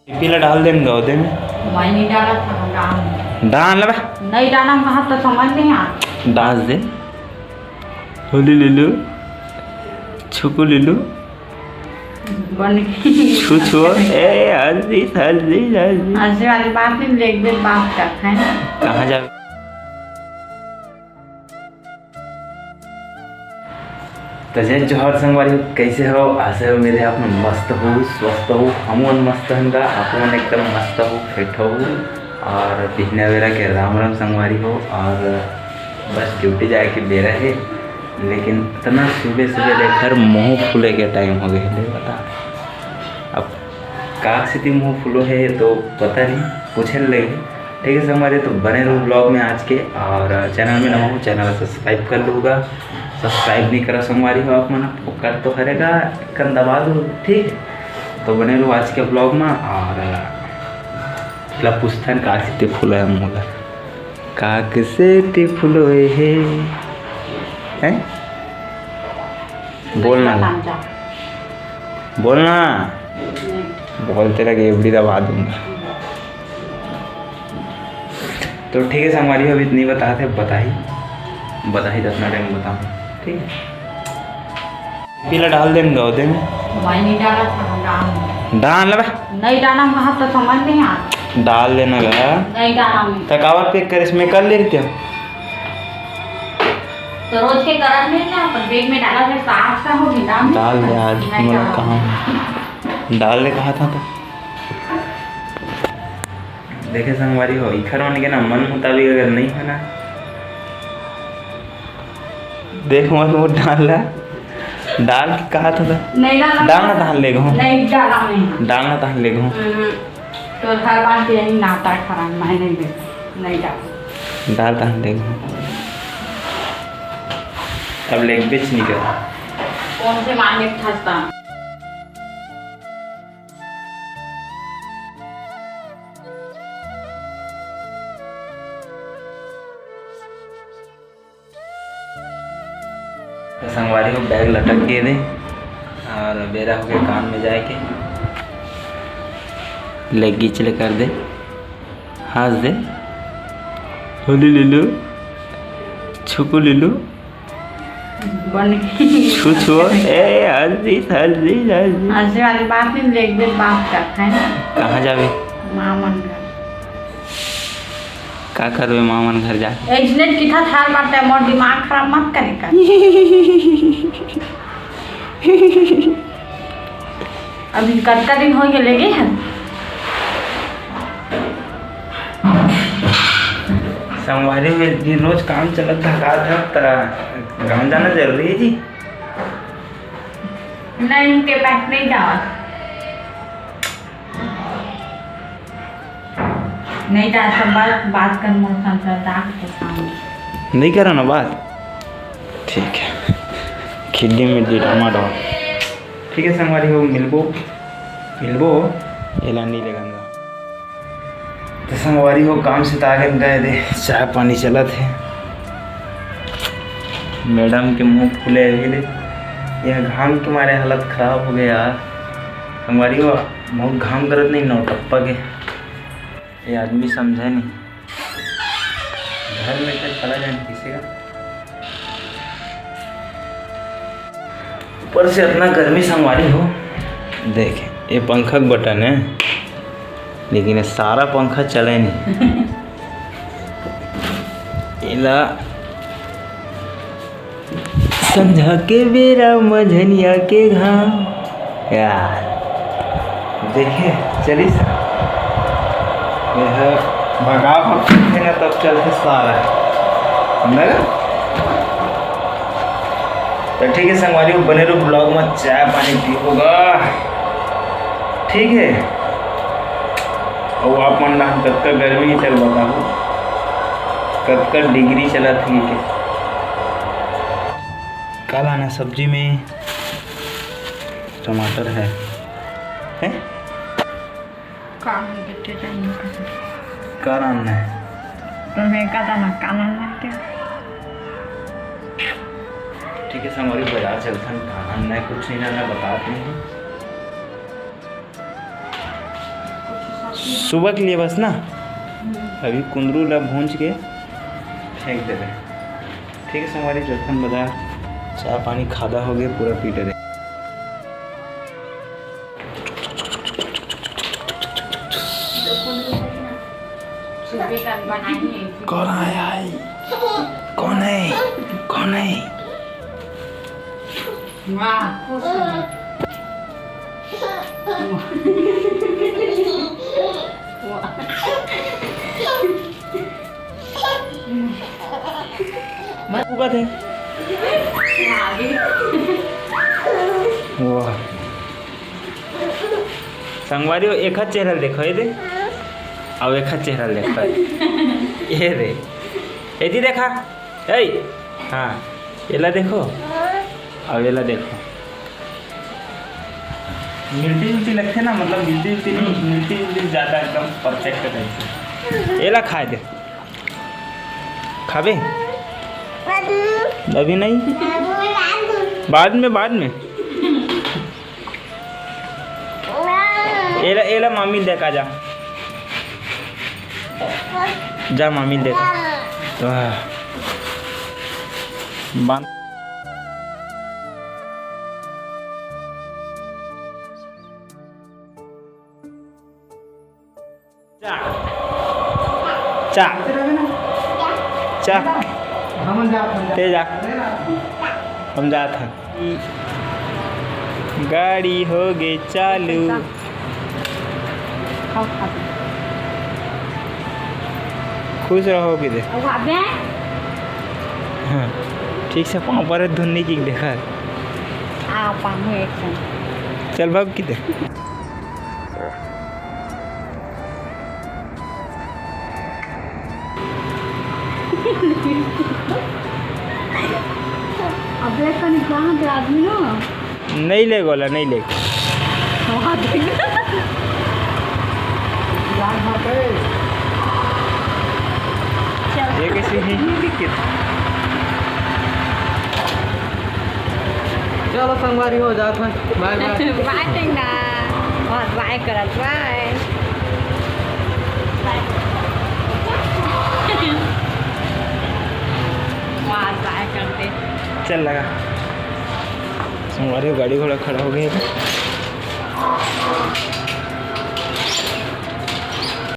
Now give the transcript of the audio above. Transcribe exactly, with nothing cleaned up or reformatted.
चिपी ला डाल देन गा ओदे में। मैं नहीं डाला था, डाल। डाल बे। नहीं डाला, वहाँ तो समझ नहीं आ। डाल दे। होली ले लो। छुकु ले लो। बन छू छू। ए, हल्दी, हल्दी, हल्दी। ऐसे वाली बात नहीं, लेके बात करते हैं। कहाँ जावे? तो जय जोहार संगवारी हो, कैसे हो? आशा है मेरे आप मन मस्त हो, स्वस्थ हो। हमन मस्त हन गा, आप मन एकदम मस्त हो, फिट हो। और बिहनिया बेरा के राम राम संगवारी हो। और बस ड्यूटी जाए के बेरा है, लेकिन इतना सुबह सुबह देख हर मुँह फूले के टाइम हो गए, ले बता। अब का स्थिति मुँह फूलो है तो पता नहीं, पूछे लगे। ठीक है संगवारी, तो बने रहो ब्लॉग में आज के, और चैनल में नवा हो, चैनल सब्सक्राइब कर लूँगा। सब्सक्राइब नहीं करा संगवारी हो आप मन, वो कर तो करेगा, कन दबा दो, ठीक है। तो बने रहो आज के ब्लॉग में, और ला पूछथन का स्थिति फूलो है मुँह ला। का के सेती फुलोए हे? हैं? बोलना। बोलना। बोलते रह, एबड़ी दबा दूंगा। तो ठीक है संगवारी, अभी इतनी बता थे, बताही, बताही तो अपना टाइम बताऊँ, ठीक है। पीला डाल देन गा ओदे में। मैं नहीं डाला था, डाल। डाल बे। नहीं डाला, वहाँ तो समझ नहीं आ। डाल देना गा। नहीं डाला मैं। तो कावर पैक करे, इसमें कर ले रही क्या? तो रोज के करत नहीं ना, पर बैग में डाला था, साफ सा हो गया, डाल। डाल दे आज, नहीं मतलब डाला। कहाँ डाल दे कहा था तो। देखे संगवारी हो, इखर मन के ना मन मुताबिक अगर नहीं है ना, देख मत वो डाल ला। डाल के कहा था, था? नहीं डाला। डालना तहन ले गहूँ। नहीं डाला मैं। डालना तहन ले गहूँ। हम्म। तो हर बार के यही नाता खराब, मैं नहीं दे, नहीं डाल। डाल तहन ले गहूँ। अब लेग बेच नहीं कर। कौन से मांगे फंसता? तो संगवारी हो, बैग लटक गए दे और बेरा हो गया काम में जाए के। ले गीच ले कर दे, हंस दे, होली ले लो, छुकु ले लो। बन छू छू। ए, हंसी, हंसी, हंसी। हंसी वाली बात नहीं, लेके बात करते हैं। कहाँ जावे? माँ मन घर। का करबे माँ मन घर जा? एक्सीडेंट की था थार मारते, मोर दिमाग खराब मत करे कर। अभी कतका दिन हो गए लेगे हैं? संगवारी में दिन रोज काम चलत धकात है, तरा गाँव जाना जरूरी है जी। नहीं, के पास नहीं जावा। नहीं तो ऐसा बात, बात कर मोर संग कर दाग के सामने। नहीं करा ना बात। ठीक है। खिल्ली मिल्ली डामाडोल। ठीक है संगवारी हो, मिलबो, मिलबो। एला नहीं लगन गा। तो संगवारी हो, काम से तो आगे गए दे, चाय पानी चलत है। मैडम के मुंह फूले अभी ले, यह घाम के मारे हालत खराब हो गया यार। संगवारी हो, बहुत घाम करत नहीं, नौटप्पा के ये आदमी समझे नहीं। घर में तो चला जाए किसी का। ऊपर से इतना गर्मी संगवारी हो। देख, ये पंखा के बटन है, लेकिन ये सारा पंखा चले नहीं। एला संझा के बेरा मझनिया के घाम। यार, देखे, चलिस। यह भगा भग के ना तब चलते सारा। समझा गा? तो ठीक है संगवारी, बने रहो ब्लॉग में, चाय पानी पीबो गा। ठीक है, और आप मन ला कतका गर्मी चल बताओ, कतका डिग्री चलत हे के? का लाना सब्जी में? टमाटर है, हैं? का हम कितने टाइम में कर सकते? का लाना है? तो मैं का लाना, का लाना है क्या? ठीक है संगवारी, बाजार चलथन, का लाना है, कुछ नहीं लाना, बतात नहीं है। कुछ सुबह के लिए बस ना, अभी कुंदरू ला भूंज के फेंक देबे। ठीक है संगवारी, जोरथन बाजार, चाय पानी खादा हो गए, पूरा पीटे रहे। कौन आया है? कौन है? कौन है? वाह, खुश हो। वाह। मत उगत है। वाह। संगवारी हो, एखर चेहरा ल देखो, ये दे। अब एखर चेहरा ल देखो। ये दे। ये जी देखा। ए, हाँ, एला देखो। अब एला देखो। मिलती जुलती लगथे ना, मतलब मिलती जुलती नहीं, मिलती जुलती ज़्यादा एकदम perfect टाइप से। एला खाए दे। खाबे? अभी नहीं? बाद में, बाद में। एला, एला मामी ल देखा जा। जा मामी ल देखा। वाह। बांध। चा। चा। चा। ते जा। हम जात हन। गाड़ी हो गे चालू। खाओ, खाओ। खुश रहो कि दे। अब आबे? हाँ, ठीक से पाँव पर धुन नहीं की देखा। आ, पाँव एक संग। चल भाग कि दे। अबे कनी कहाँ के आदमी ना? नहीं ले गोला, नहीं ले। वहाँ देख। ये कैसे है? चलो संगवारी हो जात है। बाय बाय। बाय टेंगा। और बाय करत बाय। बाय। बाय करते। चल लगा। संगवारी हो, गाड़ी घोड़ा खड़ा हो गया है।